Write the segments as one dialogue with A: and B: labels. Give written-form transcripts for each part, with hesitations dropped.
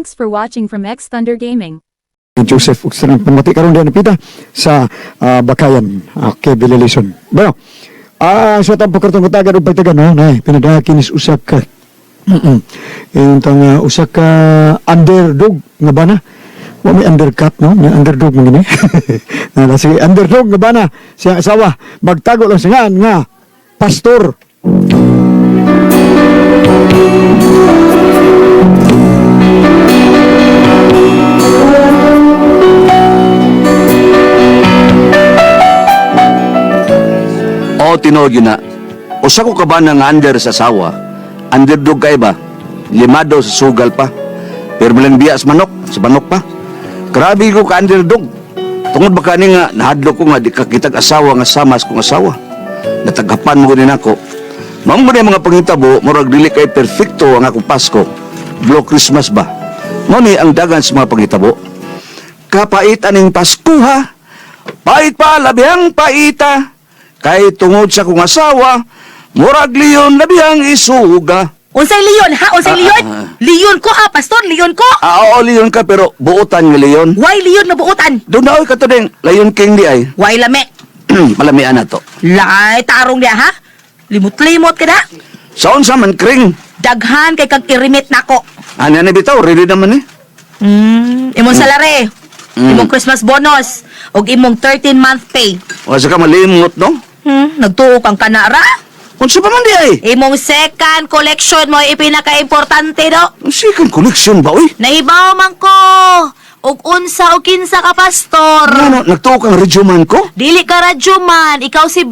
A: Thanks for watching from X Thunder Gaming.
B: Joseph ug sa pamati karon diyan napita sa Bakayan. Okay, Bililison. Bueno, sa atong pagkartong kutagan ug pagtagan no, nay pinadaki ni usa ka Yung usa ka underdog nga bana. Wa may undercut no, may underdog man gini. Na sige, underdog nga bana siyang asawa magtago lang siya nga pastor.
C: O tinuod yun na. Usa ko ka ba ng under sa sawa? Underdog kay ba? Lima daw sa sugal pa. Pero malang biya sa manok pa. Grabe ko ka underdog. Tungod ba kani nga nahadlok ko nga di ka kitag asawa nga samas kong asawa. Natagapan mo gani nako. Mao mo mga pangitabo, murag dili kay perfecto ang akong Pasko. Blue Christmas ba? Mao ni ang dagan sa mga pangitabo. Kapait aning Pasko ha. Pait pa labihang paita. Kay tungod sa kong asawa, murag leon labihang isuga.
D: Unsay leon ha? Unsay
C: Ah,
D: leon?
C: ah, ah.
D: Leon ko ha, pastor, leon ko.
C: Ah, oo, leon ka pero buotan nga leon.
D: Why leon nga buotan?
C: Doon na oy kato ding Lion King di ay.
D: Why lame?
C: Malamian na to.
D: Lay tarong niya ha? Limot-limot ka na.
C: Sa unsa man kring?
D: Daghan kay kag irimit nako.
C: Ani ani bitaw ready naman eh.
D: Imong salary. Imong Christmas bonus ug imong 13 month pay.
C: Wa sa ka malimot no.
D: Nagtuo kang kanara.
C: Unsa pa man di ay?
D: Imong second collection mo ipinaka-importante do.
C: Ang second collection ba oy?
D: Nahibaw man ko og unsa o kinsa ka pastor.
C: Ano, nagtuo kang radyo ko?
D: Dili ka radyo man, ikaw si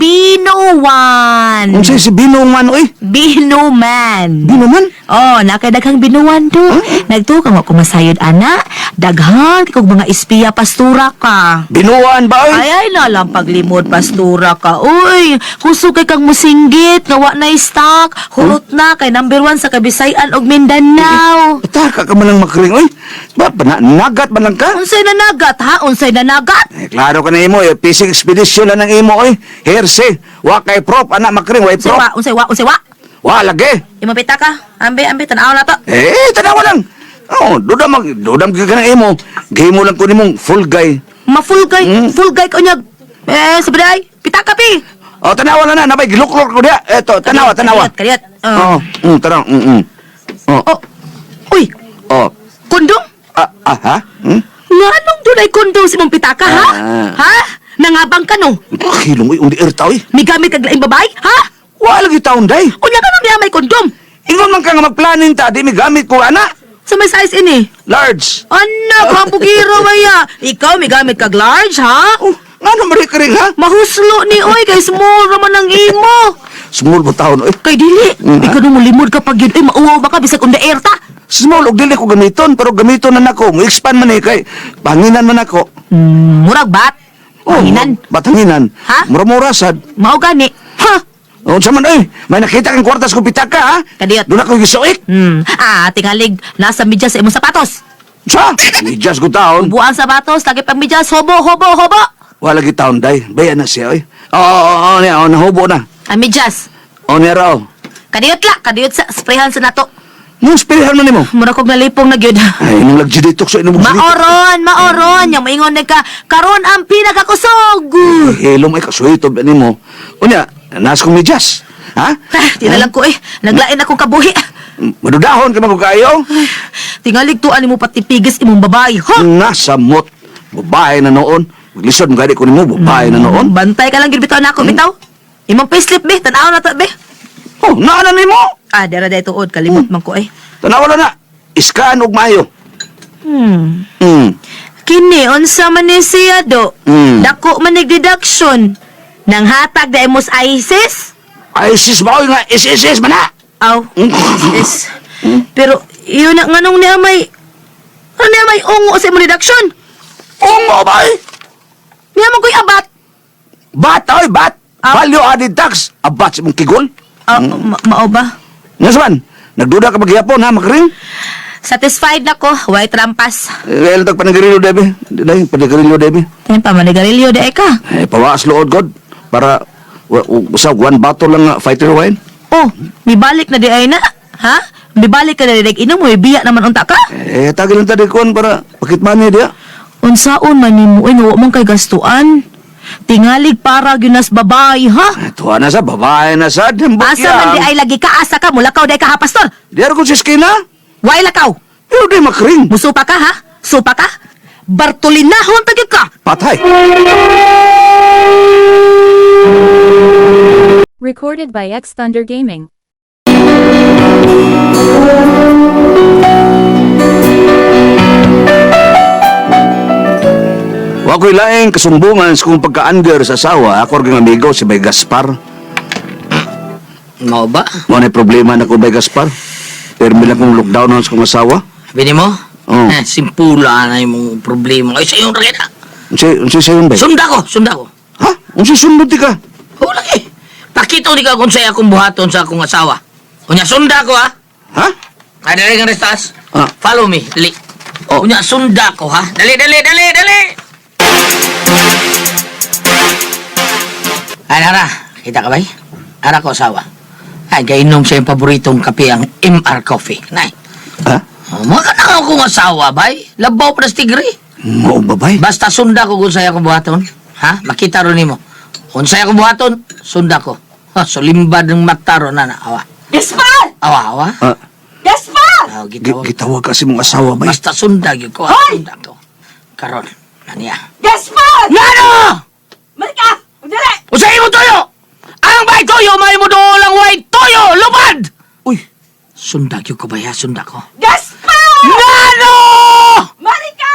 D: Binuwan.
C: Unsa si Binong man oy?
D: Binuman.
C: Bino man?
D: Oh, nakadaghang binuwan do. Nagtuo ka nga kumasayod ana. Daghan kay kog mga espiya pastura ka.
C: Binuan ba oy?
D: Ay ay na lang paglimod pastura ka. Uy, kusog kay kang musinggit nga wa na stock. Hulot na kay number 1 sa Kabisayan ug Mindanao.
C: Taka ka man lang makring oy. Ba pa nagat man lang ka?
D: Unsay nanagat ha? Unsay nanagat?
C: Eh, klaro ka na imo, eh. Fishing expedition lang ang imo, oy. Hersey, wa kay prop, anak makring, wa
D: Unsay
C: prop.
D: wa? Unsay wa? Unsay wa?
C: Wa lagi.
D: Imo pita ka. Ambi ambi tan-aw na to.
C: Eh, tanawa lang. Oh, dudam, dudam ka ng imo. Gihimo lang ko nimong full guy.
D: Ma-full guy, full guy ka unyag. Eh, sabiday, pita ka pi.
C: Oh, tanawa lang na, nabay, giluklok ko diya. Eto, tanawa, tanawa.
D: Kadiyot, kadiyot.
C: Oh,
D: Oh.
C: tanaw, Oh,
D: Oh. Uy,
C: oh.
D: kondom?
C: Ah, ah, ha? Hmm?
D: Nganong dunay kondom si mong pitaka, ha?
C: Ah.
D: Ha? Nangabang ka no?
C: Hilong, uy, undi erta, oy.
D: Migamit kag laing babae, ha?
C: Wa lagi taon, day.
D: Unya ka nang may kondom.
C: Ingon man ka nga magplanin ta, di mi gamit ko, ana.
D: Sa may size ini.
C: Large.
D: Anak, kambugiro maya. Ikaw migamit kag large, ha?
C: Oh, ngano man rin ha?
D: Mahuslo ni oy kay small raman ang imo.
C: Small mo taon, oy.
D: Kay dili, ikaw nung mulimod kapag yun, ay mauwaw ba ka bisag on the air ta?
C: Small og dili ko gamiton pero gamiton na nako. Mo expand man eh kay panginan man ako.
D: Murag bat.
C: Oh,
D: Panginan.
C: Batanginan.
D: Ha?
C: Mura-mura sad.
D: Mao gani. Ha?
C: Unsa man oy, may nakita kang kwartas ko pitaka ha?
D: Kadiyot.
C: Doon ako gisuik.
D: Ah, tingalig nasa medyas sa imong sapatos.
C: Sa? Medyas ko taon.
D: Buang sapatos, lagi pang medyas, hobo, hobo, hobo.
C: Wala lagi taon day. Bayan na siya oy. Oo, oo, oo, niya, oh, nahubo na.
D: Ang medyas.
C: Oh, niya raw.
D: Kadiyot la, kadiyot sa sprayhan sa nato.
C: Nung spirihan man nimo.
D: Mura kog nalipong na gyud.
C: Ay, nung lagji-detox sa inong
D: Maoron, maoron, yang maingon na ka, karon ang pinakakusog.
C: Hello, may kasuhito ba nimo? Unya, nas kong medyas. Ha?
D: Ah, di na lang ko eh. Naglain akong kabuhi.
C: Madudahon ka man ko kayo.
D: Tingalig tuan nimo patipigis imong babae, ha?
C: Nasa mot. Babae na noon. Maglisod, magari ko nimo, babae na noon.
D: Bantay ka lang gyud bitaw nako bitaw. Imong payslip be, tan-aw na ta be.
C: Oh, naana nimo.
D: Ah, dara day tuod kalimot man ko eh.
C: Tanawa na na. Iskaan og mayo.
D: Kini unsa man ni siya do? Dako man nig deduction. Nang hatag da imos ISIS?
C: ISIS ba oy nga SSS man na?
D: Aw. ISIS. Pero yun na nganong niya may ano niya may ungo sa imong deduction?
C: Ungo ba oy?
D: Niya man ko'y abat.
C: Bat oy, bat.
D: Ah.
C: Value added tax. Abat sa imong kigol.
D: Ah, mao ba?
C: Nga man, nagduda ka maghihapon ha, makring?
D: Satisfied na ko, way trampas.
C: Eh, tag panigarilyo debe. Dai, panigarilyo debe.
D: Tayo pa manigarilyo di ay ka.
C: Eh, pawaas lood god para sa one bottle lang nga fighter wine.
D: Oh, mibalik na di ay na. Ha? Bibalik ka na direk inom mo, biya naman unta ka.
C: Eh, tagi lang tadi kon para pakit money dia.
D: Unsaon man nimo oy nga wa man kay gastuan. Tingalig para gyunas babay, ha?
C: Tuwa na sa babae na sa dimbok
D: Asa man di ay lagi ka asa ka mulakaw day ka ha, pastor.
C: Diar ko sa eskina.
D: Way lakaw.
C: Pero di makring.
D: Musupa ka ha? Supa ka? Bartolinahon ta gyud ka.
C: Patay.
A: Recorded by X Thunder Gaming.
C: Wa ko'y laing kasumbungan sa kong pagka-under sa asawa, ako rin amigo si Bay Gaspar.
E: Mao ba?
C: Mo na problema na ko Bay Gaspar. Pero bilang kong lockdown sa kong asawa.
E: Bini mo?
C: Oo.
E: Eh, simpula na yung problema. Ay, sa iyong rakita.
C: Unsa sayon bay?
E: Sunda ko, sunda ko.
C: Ha? Unsa sundot ti ka?
E: Oo lagi. Pakita ni ka kung sa'yo akong buhaton sa akong asawa. Unya, sunda ko ha.
C: Ha?
E: Ay, dali kang restas.
C: Ah.
E: Follow me, dali.
C: Oh.
E: Unya, sunda ko ha. Dali, dali, dali, dali. Ay, Nara, kita ka ba? Ara ko asawa. Ay, gainom siya yung paboritong kape, ang MR Coffee. Nay.
C: Ha?
E: Oh, mga ka na akong asawa, bay. Labaw pa na sa tigre.
C: Mao ba bay?
E: Basta sunda ko kung saya ko buhaton. Ha? Makita ron nimo. Kung saya ko buhaton, sunda ko. Ha, sulimbad ng mata ron na na. Awa.
D: Gaspar!
E: Awa, awa.
C: Ah,
D: Gaspar!
E: Awa, gitawag.
C: gitawag kasi mong asawa bay.
E: Basta sunda gyud ko.
D: Hoy!
E: Sunda ko. Karon, naniya.
D: Gaspar!
E: Ngano!
D: Marika! Dali!
E: Usay mo toyo! Ang bay toyo may mo dool ang way toyo lupad!
C: Uy,
E: Sunda gyud ko ba ya? Sunda ko.
D: Gaspar!
E: Ngano!
D: Marika!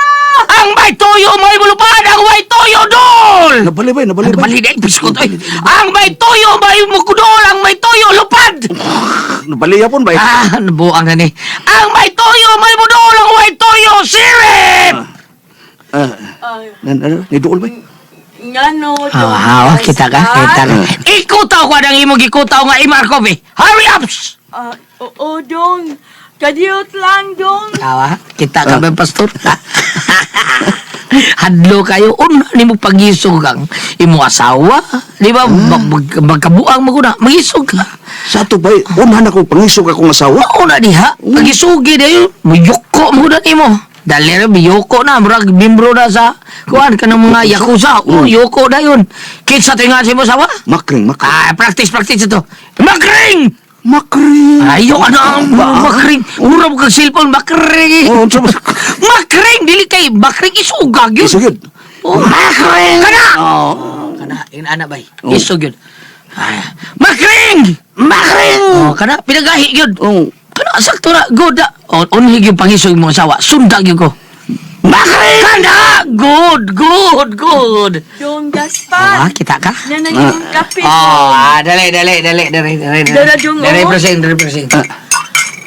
E: Ang bay toyo may mo lupad ang way toyo dol!
C: nabali bay, nabali
E: Ano
C: bay.
E: bali dahil biskot oy. Ang may toyo may mukudol ang may toyo lupad.
C: Nabali yapon bay.
E: Ah, nabuang na ni. Ang may toyo may mudol ang way toyo sirip.
C: Ah, ano, niduol bay.
D: Ngano?
E: Hawa, hawa, kita ka, kita ka. Ikutaw ko ang imong gikutaw nga Imar Coffee. Hurry up!
D: Ah, oo, dong. Kadiyot lang, dong.
E: Hawa, kita ka ba, pastor? Hadlo kayo, una ni mo pagisog ang imong asawa. Di ba, magkabuang mo na, magisog ka.
C: Sa ato bay, una na ko pangisog akong asawa.
E: Mao na diha, pagisugi na yun, muyuko mo na nimo. Dali na, miyuko na, murag bimbro na sa, kuan ka ng mga yakuza, oh, yuko na yun. Kinsa tinga si mo sawa?
C: Makring, makring.
E: Ah, practice, practice ito. Makring!
C: Makring.
E: Ayaw, ano ang makring? Mura mo kag cellphone, makring!
C: Oh, unsa ba?
E: Makring! Dili kay, makring isugag yun.
C: Isugid.
E: Oh, makring! Kana!
C: Oh.
E: Kana, inana bay. Isog yun. Ay, makring! Makring! Oh, kana, pinagahi yun.
C: Oh.
E: Kana, sakto na, good na. Oh, unhig yung pangisog mo asawa. Sundag yun ko. Makring! Kana! Good, good, good.
D: Dong
E: Ah,
D: Gaspar.
E: kita ka?
D: Nanang imong kape.
E: Oh, ah, dali, dali, dali, dali, dali, dali.
D: Dara, dong,
E: Dali,
D: oh.
E: pressing, dali, pressing.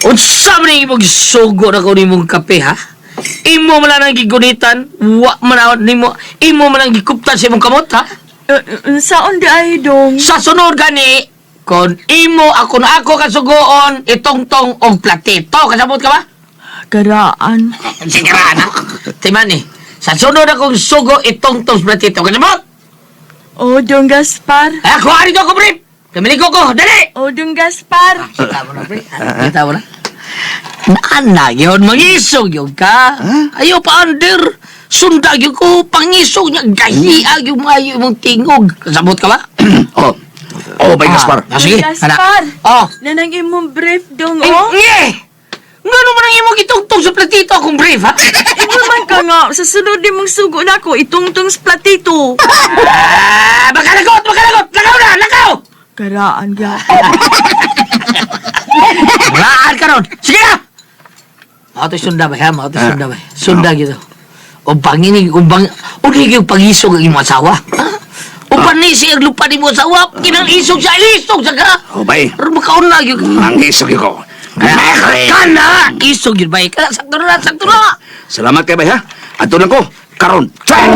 E: Unsa man ang imong sugo na ko nimong kape, ha? Imo man lang ang gigunitan, wa man ang nimo, imo man ang gikuptan sa imong kamot, ha?
D: Unsaon di ay, dong?
E: Sa sunod gani, kon imo ako na ako kasugoon, itongtong og platito. Kasabot ka ba?
D: Karaan.
E: Sige ra, anak. Timan eh. Sa sunod akong sugo, itongtong sa platito. Kasabot?
D: Oh, dong Gaspar.
E: Ay, ako, ari ko, pre. Kamilig ko ko, dali!
D: Oh, dong Gaspar.
E: Kita mo na, pre. Kita mo na. Naana, yun, mangisog yun ka. Ayaw pa, under. Sundag yun ko, pangisog niya. Gahiag yung mayo mong tingog. Kasabot ka ba?
C: Oh. Oh, bay Gaspar.
E: Ah, sige.
D: Dong Gaspar.
E: Anak. Oh.
D: Nanang imong brief, dong,
E: Eh,
D: oh.
E: nge! Ngano man ang imong gitungtong sa platito akong brief, ha?
D: Imo man ka nga. Sa sunod di mong sugo na ako, itungtong sa platito.
E: Ah, makalagot, makalagot! Lakaw na, lakaw!
D: Karaan, ga.
E: Walaan ka ron. Sige na! Mao to sunda ba, ha? Mao to sunda ba? Sunda gitu. O panginig, o bang, o di yung pangisog ang imong asawa. Ha? O panisi ang lupa ni mo asawa, kinang isog sa isog sa ka.
C: Oh, bay.
E: Pero makauna yun.
C: Mangisog ko. Makring.
E: Kana! Isog yun ba? Kana, sakto na, sakto na!
C: Salamat kay bay ha. Ato lang ko. Karon. Try!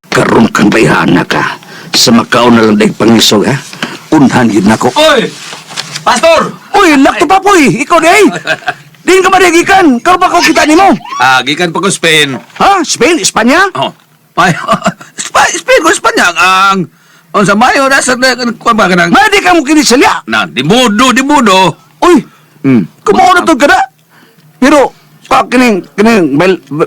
C: Karon kang bayhana ka. Sa Macau na lang daig pangisog ha. Unhan yun nako.
F: Oy! Pastor!
C: Uy, lakto pa poy. Ikaw di ay. Diin ka ba di gikan? Karon pa ko kita nimo.
F: Ah, gikan pa ko Spain.
C: Ha? Spain, Espanya?
F: Oh. Ay, Spain ko Espanya ang Unsa mayo na sa kuan ba kanang
C: Nga di ka mo kinisalya.
F: Na, dibudo, dibudo.
C: Uy, kumuha na to ka na. Pero, pa, kining, kining,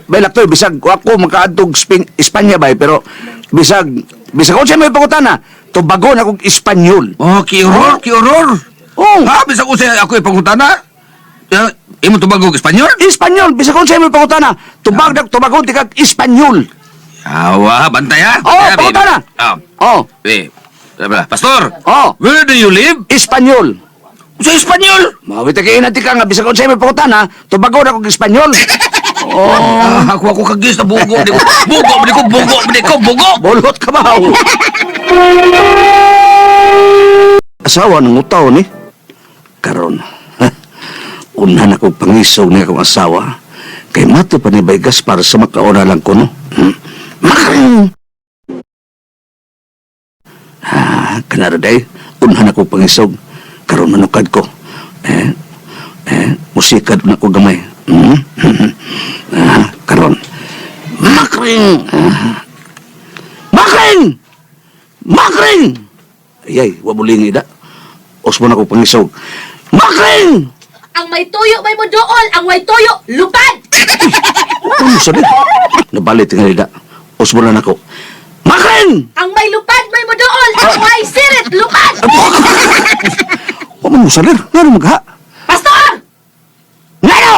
C: bailak to, bisag, ako makaadtog Espanya bay, pero, bisag, bisag, kung siya may pangutana, tubagon akong Espanyol.
F: Oh, ki horror, ki horror.
C: Oh,
F: Ha, bisag usa ako ipangutana. Eh, imo tubag og Espanyol?
C: Espanyol, bisag kung siya may pangutana, tubag na, tubagon, tikag Espanyol.
F: Awa, bantay ha.
C: Oh,
F: Bantay,
C: pangutana.
F: Ah,
C: Oh,
F: eh, Pastor.
C: oh,
F: Where do you live?
C: Espanyol.
F: Sa Espanyol.
C: Mawit ka ina ka nga, bisag kung siya may pangutana, tubagon akong Espanyol.
F: Oh, ako ako kagis na bugo di ko. Bugo di ko, bugo di ko, bugo.
C: Bolot ka ba? Asawa ng utaw ni. Karon. Una na kong pangisog ni akong asawa. Kay mato pa ni Bay Gaspar sa makauna lang ko, no? Makaring! Ah, kanara day. Una na kong pangisog. Karon manukad ko. Eh, eh, musikad na ko gamay. Ah, karon. Makring! Ah. Makring! Makring! Ayay, wabuling ida. Osmo na ko pangisog. Makring!
D: Ang may tuyo may modool, ang way tuyo lupad.
C: Ano sabi? Nabalit nga ida. Osmo na nako. Makring!
D: Ang may lupad may modool, ang way sirit lupad.
C: Wa man mo salir. Ngano magha?
D: Pastor!
C: Ngano!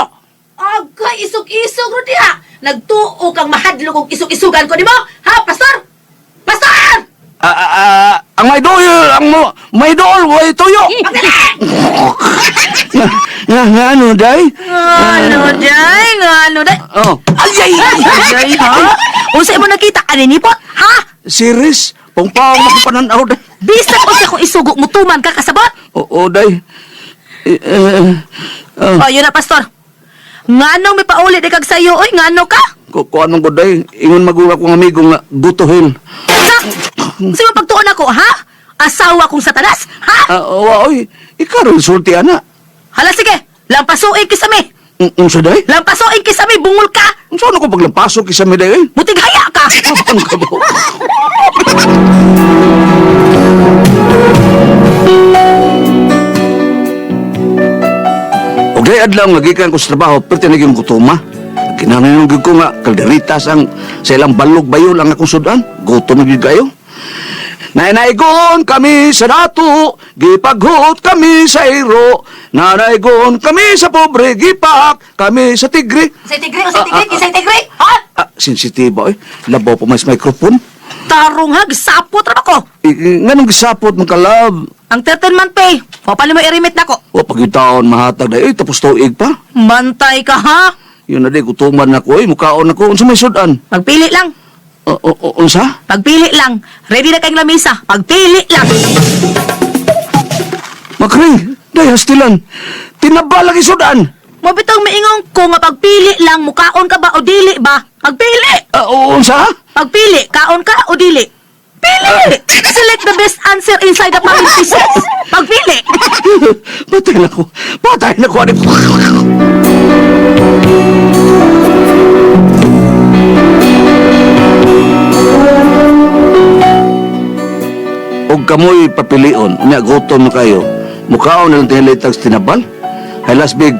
D: Agay isog-isog ro diha. Nagtuo kang mahadlok og isog-isugan ko nimo. Ha, pastor? Pastor!
C: Ah, ah, ah, ang may dool, ang mo, may dool, way tuyo. Nga, nga, nga, ano, day?
D: Ano day? Ano day?
C: Oh. Ay, ay, ay,
D: Ay, ha? Unsa imo nakita ani nipot? Ha?
C: Series, pongpong makapananaw, day.
D: Bisag unsa kung isugo mo tuman ka kasabot?
C: Oo, day. Eh, eh, ah.
D: Oh, yun na pastor. Nganong may pauli di kag sayo oy, ngano ka?
C: Ko ko anong ko day, ingon maguwa kong amigo nga gutuhin.
D: Sa Unsa mo pagtuon ako, ha? Asawa kong satanas, ha?
C: Ah, wa oy, ikaw rin sulti ana.
D: Hala sige, lampasuin kisami.
C: Unsa day?
D: Lampasuin kisami, bungol ka.
C: Unsa na ko paglampasok isa mi day? Oy?
D: Butig haya ka.
C: Ano ka ba? Og day adlaw nga gikan ko sa trabaho, perti na gyud gutoma. Kinahanglan gyud ko nga kalderitas ang sa ilang balog bayol ang akong sudan. Gutom gyud kayo. Nainaigon kami sa dato, gipaghot kami sa iro. Nanaigon kami sa pobre, gipak kami sa tigre.
D: Sa tigre, sa tigre, sa tigre, ha?
C: Ah, sensitibo eh. Labaw pa mas microphone.
D: Tarong ha, gisapot ra ba ko?
C: Eh, eh, nganong gisapot mga kalab?
D: Ang 13 month pay, o pala mo i-remit nako.
C: O pagitaon mahatag na eh, tapos tuig pa.
D: Bantay ka ha.
C: Yun na di, gutuman na ko eh, mukaon na ko. Unsa may sudan?
D: Pagpili lang.
C: O, o, o, unsa?
D: Pagpili lang. Ready na kayong lamisa. Pagpili lang.
C: Makring, day hastilan. Tinaba lagi sudan.
D: Mabitong miingon ko nga pagpili lang, mukaon ka ba o dili ba? Pagpili!
C: Ah, o, unsa?
D: Pagpili, kaon ka o dili? Pili! Select the best answer inside the parentheses. Pagpili!
C: Patay na ko. Patay na ko. Ano? Og kamoy papilion, unya gutom na kayo. Mukaon na lang tinalitag sa tinabal. Hay lasbig,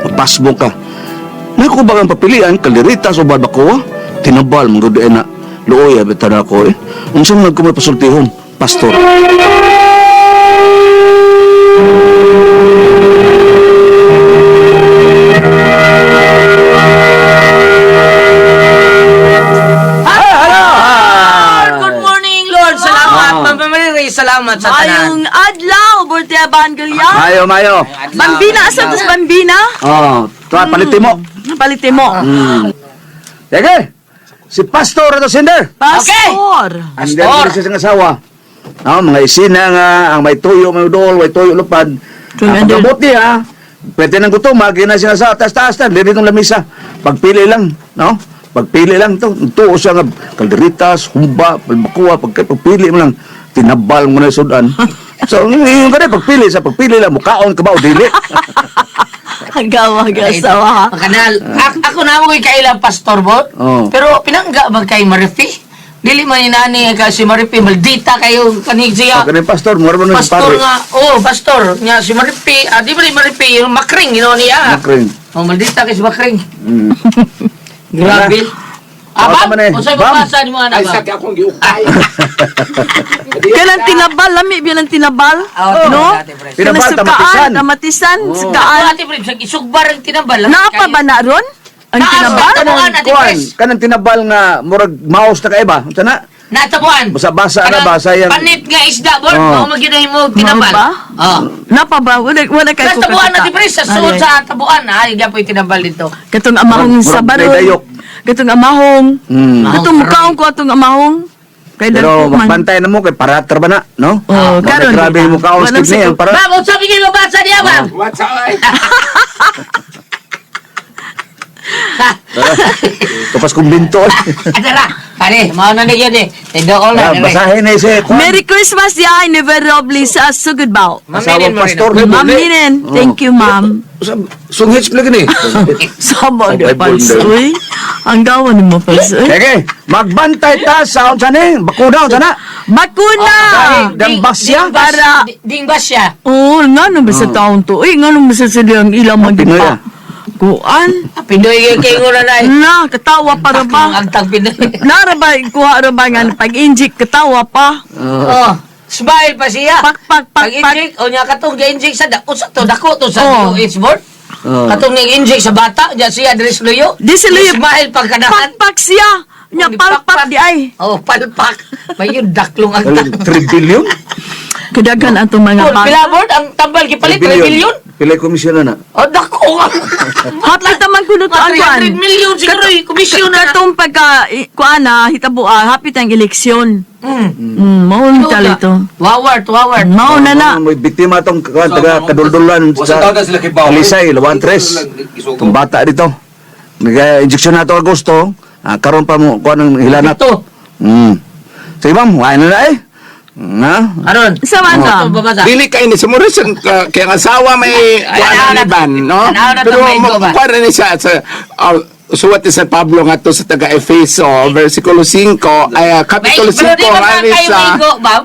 C: mapasmo ka. Naku ba ang papilian, kaleritas o barbacoa? Tinabal, mga doon na. Luoy, abitan ako eh. Unsa man nagkumay pasultihon, pastor.
E: Good morning, Lord. Salamat.
C: Ah.
E: Ma'am Mary, salamat sa tanan.
D: Ayong adlaw, Borte Evangelia.
C: Mayo, mayo.
D: Bambina, asa to sa Bambina?
C: Oh, try palitin mo.
D: Palite mo.
C: Sige. Si Pastor ato sender.
D: Pastor!
C: Pastor. Ang siya asawa. No, mga isina nga ang may tuyo, may udol, may tuyo lupad. Ang pagkabuti ha. Pwede nang gutom, magi na siya sa taas-taas na, dili itong lamisa. Pagpili lang, no? Pagpili lang to. Tuo siya nga kalderitas, humba, palbakuwa, pagka pagpili mo lang tinabal mo na yung sudan. So, yun ka na, pagpili sa pagpili lang, mukaon ka ba o dili?
D: Ang gawa asawa ha.
E: Makanal. Ako na mo kay kailang pastor bot.
C: Oo.
E: Pero pinangga ba kay Marifi? Dili man inani ka si Maripi, maldita kayo kanig siya.
C: Kani pastor, mura man ni
E: Pastor
C: pare.
E: nga, oh, pastor nga si Maripi, di ba ni Maripi, yung Makring ginawa niya.
C: Makring.
E: Oh, maldita kay si Makring. Grabe.
C: Wala
E: Ah,
C: man eh.
E: bam, unsay
C: Bam.
E: mabasa ni mga anak
G: Ay,
E: ba?
G: sa akong giukay.
D: Kanang tinabal, lami biya ng tinabal.
E: Oh,
D: No?
E: dati, pre.
C: Tinabal,
D: Kanang sukaan,
C: tamatisan.
D: Tamatisan,
E: Ako,
D: sukaan.
E: Ate Pre, sa isugbar ang tinabal.
D: Naa pa ba na ron? Ang
E: Naa,
D: tinabal?
E: Tabuan, Ate
C: Kuan,
E: Pres.
C: kanang tinabal nga murag mouse na kaiba. Unsa na?
E: Natabuan.
C: Basa-basa na ba, sayang.
E: Panit nga isda, bor.
C: Oh.
E: Oh. Magyunahin mo tinabal.
D: Mao ba?
E: Oh.
D: Napa ba? Wala kay
E: Sa tabuan, Ate Pres, sa suod sa tabuan, ha? Yung po yung tinabal dito.
D: Katong amahong
C: Murag
D: sa baron.
C: dayok.
D: Katong amahong. Katong mukaon ko atong amahong. Kay
C: Pero
D: dagko man.
C: magbantay na mo kay parater ba na, no?
D: Oh, karon
C: Grabe
D: di ba?
C: mo kaon
D: Walang
C: kidney ang para.
E: Ma'am, unsa bigay mabasa niya, ma'am?
G: What's up? Ay?
C: Tupas kumbinto.
E: Adara, kani, mao na ni yun eh. Tindool na.
C: Ah, basahin na si Kuan.
D: Merry Christmas ya, Never Robles sa Sugudbao.
C: Asawang pastor.
D: Ma'am Minen, thank you, ma'am.
F: Sunghits lagi ni.
D: Sama
F: Oh,
D: di
F: Bible
D: pals,
F: daw.
D: uy. Ang gawa ni mo pals, uy.
C: Sige, magbantay ta sa unsa ni? Bakuna unsa na?
D: Bakuna!
C: Dang basya?
D: Para-
E: Ding basya.
D: Oo, nga nung ba sa taon to? Uy, nga nung ba sa sila ang ilang
C: Pinoy,
D: magipa?
C: ah.
D: Kuan?
E: Pinoy kay kay ngura na eh.
D: Na, katawa pa ra ba?
E: Ang tag Pinoy.
D: Nara ba, kuha ra ba nga pag-inject, katawa pa?
E: Oh, smile pa siya.
D: Pak, pak, pak,
E: Pag inject, o niya katong gi-inject sa dako sa to, dako to sa
D: Oh.
E: DOH board.
C: Oh.
E: Katong ni-inject sa bata, diyan siya diri sa luyo.
D: Di sa luyo.
E: Smile pagkanahan.
D: Pakpak siya! Nya,
E: Oh,
D: palpak di ay.
E: Oh, palpak. May yun daklong ang
C: Galing, 3 billion?
D: Kadagan atong mga
E: Pila
D: bata.
E: board ang tambal gipalit 3 billion.
C: Pila komisyon na na.
E: Oh, dako nga.
D: Hapit naman kuno to ang kuan.
E: Mga 300 million siguro eh, komisyon na.
D: Katong pagka, kuan na, hitabo ah, hapit ang eleksyon. Mao ni tali to.
E: Waward, waward.
D: Mao na na.
C: May biktima tong kuan taga kaduldulan
F: Wasa
C: sa
F: taon na sila kay Bao.
C: Alisay, Lawan Tres. Itong bata dito. Nag-injection na to Agosto. Ah, karon pa mo kuan ang hilanat.
E: Ito.
C: Sige ma'am, wala na na eh. Na?
E: Aron.
D: Sa man ka?
E: Ito, babasa.
G: Dili kay ni sumuro sa kay ang asawa may kuan
E: Tanaw
G: ni
E: na-
G: ban, no?
E: tanaw na
G: Pero
E: itong maigo ba?
G: kuan ni siya sa suwat ni San Pablo nga to sa taga Efeso, versikulo 5, ay kapitulo
E: May, pero
G: 5
E: di ba
G: ay
E: kayo
G: sa
E: maigo, ma'am?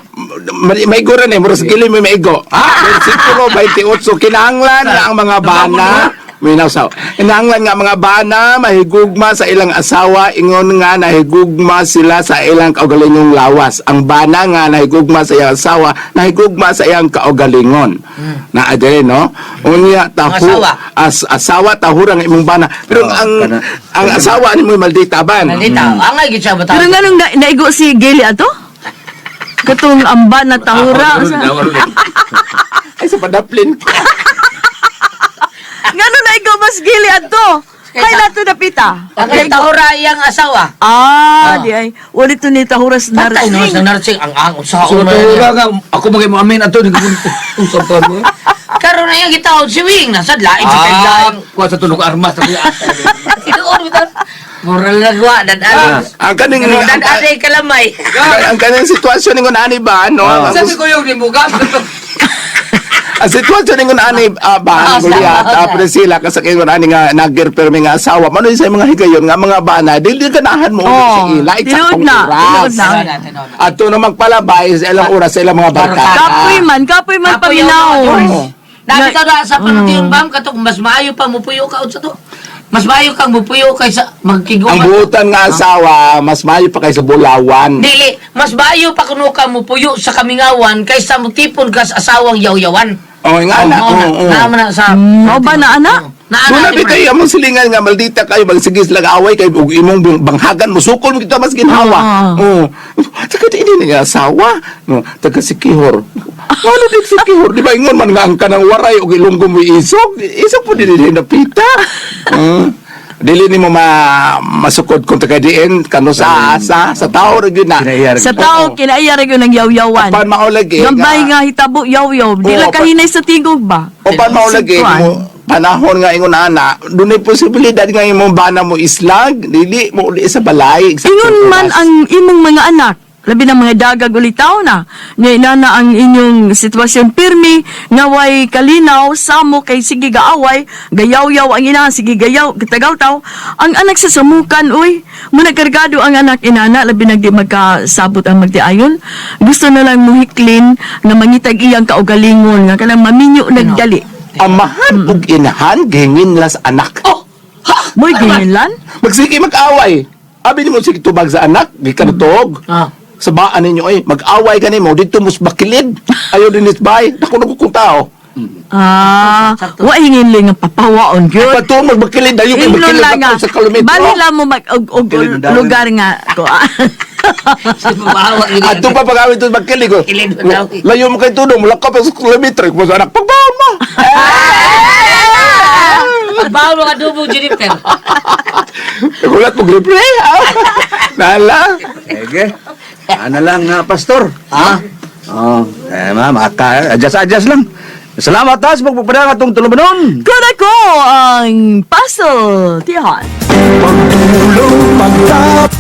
G: May gura ni murag sa gili may maigo. Versikulo 28 kinahanglan nga ang mga bana Minaw saw. Kinahanglan nga mga bana mahigugma sa ilang asawa ingon nga nahigugma sila sa ilang kaugalingong lawas. Ang bana nga nahigugma sa iyang asawa, nahigugma sa iyang kaugalingon. Na adere no. Unya tahu
E: asawa.
G: as asawa tahurang imong bana. Pero
C: Oh,
G: ang
C: kana.
G: ang asawa nimo maldita ban.
E: Nandito, angay gid siya bata.
D: Pero nga nung naigo si Geli ato? Katong amba na tahura.
G: Ay sa padaplin.
D: Nga nung naigo mas Geli ato? Kay nato napita.
E: Angay tahura iyang asawa.
D: Ah, di ay. Wala to ni tahura sa
E: Patay no
D: nursing.
E: sa nursing ang ang
F: So
E: usaon man.
F: tura nga ako magay mo amin ato usap ta mo.
E: Karon na iyang gitawag si Wing nasa lain sa
F: Ah,
E: kailan.
F: kuha sa tunog armas ako.
E: Tinuod bitaw. Moral na gwa dan
G: Ang kaning
E: Dan ade kalamay.
G: ang kaning sitwasyon ningon ani ba no? Ang
F: Sa ko yung limugan.
G: Ang sitwasyon ningon ani ba
E: Ah,
G: Goliath,
E: sa-
G: Priscilla kasakay ko ani nga nagyerperme nga asawa. Mano sa mga higayon nga mga bana dili ganahan mo
D: Oh,
G: sa ila
D: tinuod
G: eksaktong
D: na,
G: oras.
D: tinuod na.
G: Ato na magpalabay sa ilang oras sa ilang mga bata.
D: Kapoy man paminaw.
E: Nakita na sa panultiyon bam katong mas maayo pa mupuyo ka unsa to. Mas maayo kang mupuyo kaysa magkiguman.
G: Ang buutan nga asawa mas maayo pa kaysa bulawan.
E: Dili, mas maayo pa kuno ka mupuyo sa kamingawan kaysa mutipon ka sa asawang yaw-yawan.
G: Oh, nga na.
E: Oo,
G: Oo.
E: na, na, sa
D: Mao ba na ana?
E: Na
G: Doon na bitay among silingan nga maldita kayo magsigis lang away kay ug imong banghagan musukol mo kita mas ginhawa.
D: Ah.
G: Oo. Taga di ini nga asawa, no, taga Sikihor. Ngano di Sikihor, di ba ingon man nga ang kanang waray ug ilonggo mo isog, isog po dili napita. Dili nimo masukod kung taga diin kano sa asa sa tao ra gyud na.
C: Kinaiyar.
D: Sa tao kinaiya ra gyud ng yaw-yawan.
G: Apan mao lagi
D: Gambay nga hitabo yaw-yaw. Di
G: Oo,
D: lang kahinay sa tingog ba?
G: O pan mao lagi
D: Kuan.
G: mo panahon nga ingon ana, dunay posibilidad nga imong bana mo islag, dili mo uli sa balay.
D: Ingon man ang imong mga anak.
H: Labi na mga dagag ulitaw na. Nga inana ang inyong sitwasyon pirmi nga way kalinaw samo kay sige gaaway, gayawyaw ang ina sige gayaw kitagaw-taw. Ang anak sa samukan uy, muna kargado ang anak inana labi nagdi magkasabot ang magtiayon. Gusto na lang muhiklin nga mangitag iyang kaugalingon nga kanang maminyo nagdali.
G: Amahan ug inahan gihingin las anak.
E: Oh, ha?
H: Moy ginlan?
G: Magsige mag-away. Abi nimo sige tubag sa anak, gikan tuog.
E: Ah.
G: Sa baan ninyo ay mag-away kani mo dito mus bakilid. Ayo dinis bay, dako na kung tao.
H: Ah, wa hingin lang ang papawaon gyud.
G: Patuon magbakilid ayo kay
H: Ingon
G: bakilid
H: lang nga.
G: ako sa kilometro.
H: Bali lang mo mag og
C: Kilid na daw.
H: lugar nga ko.
E: Bawa gini.
G: Ato pa pag-away to bakilid ko.
E: Kilid na daw.
G: Layo mo kay tudong, mulakaw pa sa kilometro mo sa anak pagbaon mo.
E: Bawa mga adobo, Jennifer.
G: Nagulat mo libre. Nala.
C: Ege. Ana lang nga, pastor.
E: Ha?
C: Oh, eh ma'am, aka, adjust-adjust lang. Salamat ha sa pagpapadang atong tulumanon.
H: Kuna ko ang puzzle, Tihan.
B: Pagtulong, pagtap.